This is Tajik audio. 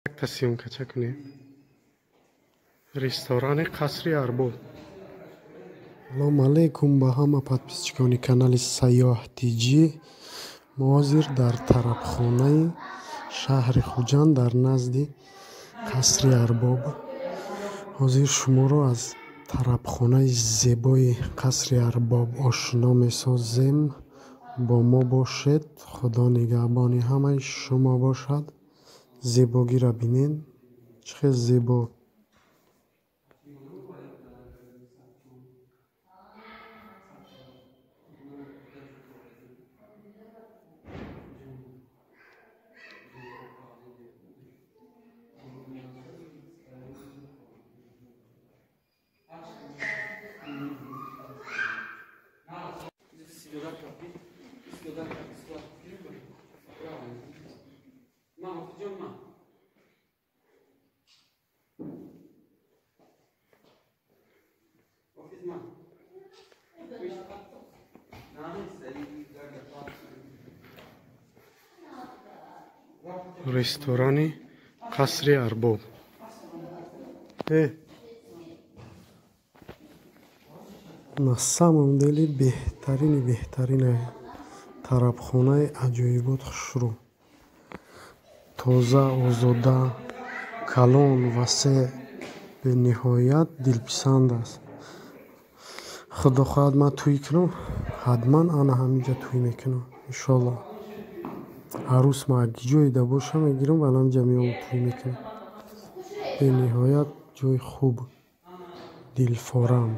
Якта съёмкача кунем. Ресторани Қасри Арбоб. Салому алейкум ба ҳама подписчикони канали Сайёҳ Тҷ. Мо ҳозир дар тарабхонаи шаҳри Хуҷанд дар назди Қасри Арбоб. Ҳозир шуморо аз тарабхонаи зебои Қасри Арбоб ошно месозем. Бо мо бошед. Худо нигаҳбони ҳамаи шумо бошад. Зебогиро бинед, чӣ хел зебо. Ресторани Қасри Арбоб. На самом деле беҳтарини беҳтарини тарабхонаи аҷоибот хушрӯ. Тоза, озода, калон, васеъ, бениҳоят дилписанд аст. Худо хоҳад ман тӯй кунам, ҳатман ана ҳаминҷа тӯй мекунам, иншоаллоҳ. Арӯс ма ҷойда боша мегирам, ва ҳаминҷа меом тӯй мекунам. Бениҳоят ҷои хуб, дилфорам.